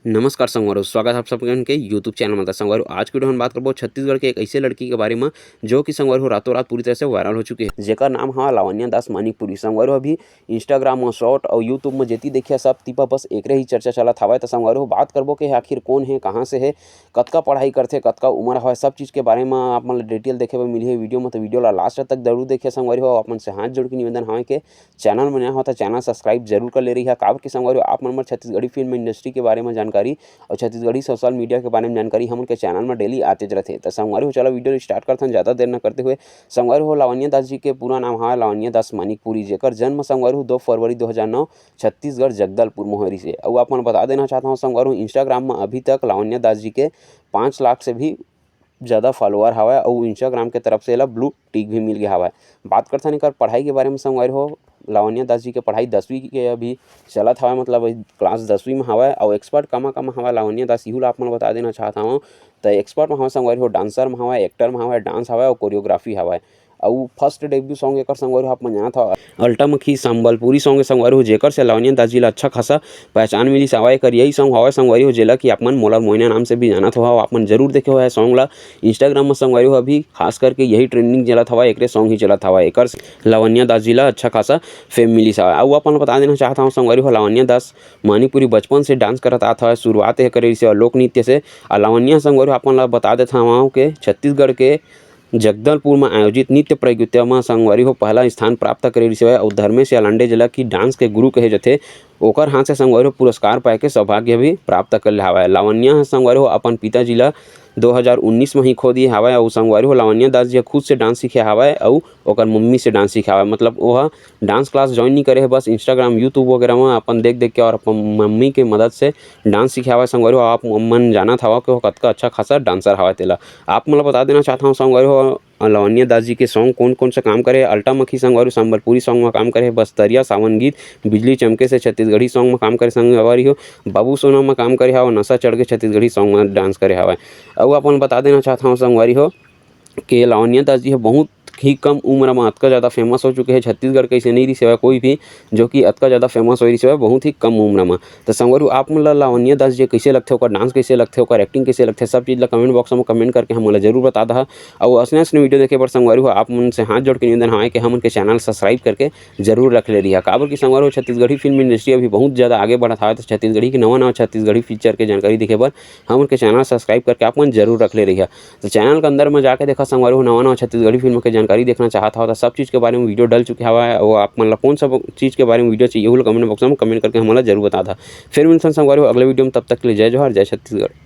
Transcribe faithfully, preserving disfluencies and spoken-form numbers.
नमस्कार संगवारी हो, स्वागत है आप सबके YouTube चैनल में। तो संगवारी हो, आज की वीडियो में बात करबो छत्तीसगढ़ के एक ऐसे लड़की के बारे में, जो कि संगवारी हो रातों रात पूरी तरह से वायरल हो चुकी है, जेकर नाम है लावण्या दास मानिकपुरी। संगवारी हो, अभी Instagram में शॉर्ट और YouTube में जेती देखिया सब तीपा बस एकरे ही चर्चा चलत हवय। तो संगवारी हो, बात करबो कि आखिर कौन है, कहाँ से है, कतका पढ़ाई करथे, कतका उम्र हवय, सब चीज़ के बारे में आप मन ला डिटेल देखे बर मिलही वीडियो में। तो वीडियो ला लास्ट तक जरूर देखिए संगवारी हो। आप मन से हाथ जोड़ के निवेदन हवय कि चैनल में नया हो तो चैनल सब्सक्राइब जरूर कर ले रही है, काबर कि संगवारी हो, आप मन बर छत्तीसगढ़ी फिल्म इंडस्ट्री के बारे में जानकारी और छत्तीसगढ़ी सोशल मीडिया के बारे में जानकारी हमन के चैनल में डेली आते रहथे। तो संगवारी हो, चलो वीडियो स्टार्ट करथन, ज़्यादा देर न करते हुए। संगवारी हो, लावण्या दास जी के पूरा नाम है लावण्या दास मानिकपुरी, जेकर जन्म संगवारी हो दो फरवरी दो हज़ार नौ छत्तीसगढ़ जगदलपुर मोहरी से। अउ आप मन बता देना चाहता हूँ संगवारी हो, Instagram में अभी तक लावण्या दास जी के पाँच लाख से भी ज़्यादा फॉलोअर हवय अउ Instagram के तरफ से एला ब्लू टिक भी मिल गया हवय। बात करथन एकर पढ़ाई के बारे में संगवारी हो, लावण्या दास जी के पढ़ाई दसवीं के अभी चलत हवय, मतलब अभी क्लास दसवीं में हवय। अउ एक्सपर्ट कामा कामा हवय लावण्या दास, इहू ला आप मन बता देना चाहत हवं। त एक्सपर्ट में हवय संगवारी हो, डांसर में हवय, एक्टर में हवय, डांस हवय अउ कोरियोग्राफी हवय। अउ फर्स्ट डेब्यू सॉन्ग एकर संगवारी हो आप मन जानत हवय, अल्टा मखी संबलपुरी सॉन्ग संगवारी हो, जेकर से लावण्या दास जी ला अच्छा खासा पहचान मिलिस हवय। एकर यही सॉन्ग हवय संगवारी हो, जेला कि आप मन मोला मोइना नाम से भी जानत हवय। आप मन जरूर देखे हवय सॉन्ग ला। Instagram में संगवारी हो अभी खास करके यही ट्रेंडिंग चलत हवय, एकरे सॉन्ग ही चलत हवय। एकर से लावण्या दास जी ला अच्छा खासा फेम मिलिस हवय। अउ आप मन बता देना चाहत हवं संगवारी हो, लावण्या दास मानिकपुरी बचपन से डांस करत आत हवय, शुरुआत ये करे रिहिस हे लोक नृत्य से। अउ लावण्या संगवारी हो आप मन ला बता देत हवं के छत्तीसगढ़ के जगदलपुर में आयोजित नृत्य प्रतियोगिता में संगवारी हो पहला स्थान प्राप्त करे रिहिस हवय अउ धर्मेश यालांडे, जेला कि डांस के गुरु कहे जथे, ओकर हाथ से संगवारी हो पुरस्कार पाए के सौभाग्य भी प्राप्त कर ले हवय। लावण्या ह संगवारी हो अपन पिताजी ला दो हज़ार उन्नीस में ही खो दिए हवय अउ संगवारी हो लावण्या दास जी ह खुद से डांस सीखे हवय अउ ओकर मम्मी से डांस सीखे हवय। मतलब वो ह डांस क्लास ज्वाइन नहीं करे हे, बस Instagram, YouTube वगैरह में अपन देख देख के और अपन मम्मी के मदद से डांस सीखे हवय। संगवारी हो आप मन जानत हवय कि वो कतका अच्छा खासा डांसर हवय तेला। आप मन ला बता देना चाहत हवं संगवारी हो, लावण्या दास जी के सॉन्ग कौन कौन सा काम करे, अल्टा मखी संगवारी हो संबलपुरी सॉन्ग में काम करे हे, बस्तरिया सावन गीत, बिजली चमके से छत्तीसगढ़ी सॉन्ग में काम करे संगवारी हो, बाबू सोना में काम करे हवय, नशा चढ़ के छत्तीसगढ़ी सॉन्ग में डांस करे हवय। अउ आप मन बता देना चाहत हवं संगवारी हो के लावण्या दास जी ह बहुत ही कम उम्र में अतका ज़्यादा फेमस हो चुके हे। छत्तीसगढ़ के अइसे नहीं रिहिस हवय कोई भी, जो कि अतका ज़्यादा फेमस हो रिहिस हवय बहुत ही कम उम्र में। तो संगवारी हो आप मन ला लावण्या दास जी कइसे लगथे, ओकर डांस कइसे लगथे, ओकर एक्टिंग कइसे लगथे, सब चीज़ ला कमेंट बॉक्स में कमेंट करके हमन ला जरूर बता दहा। अउ असने असने वीडियो देखे बर संगवारी हो आप मन से हाथ जोड़ के निवेदन हवय कि हमन के चैनल सब्सक्राइब करके जरूर रख ले रहिहा, काबर कि संगवारी हो छत्तीसगढ़ी फिल्म इंडस्ट्री अभी बहुत ज़्यादा आगे बढ़त हवय। तो छत्तीसगढ़ी के नवा नवा छत्तीसगढ़ी पिक्चर के जानकारी देखे बर हमन के चैनल सब्सक्राइब करके आप मन जरूर रख ले रहिहा। तो चैनल के अंदर में जाके देखा संगवारी हो, नवा नवा छत्तीसगढ़ी फिल्म के जानकारी देखना चाहत हव तो सब चीज़ के बारे में वीडियो डल चुके हवय। अउ आप मन ला कौन सा चीज़ के बारे में वीडियो चाहिए, वो कमेंट बॉक्स में कमेंट करके हमन ला जरूर बता दहा। फिर मिलथन संगवारी हो अगले वीडियो में, तब तक के लिए जय जोहार, जय छत्तीसगढ़।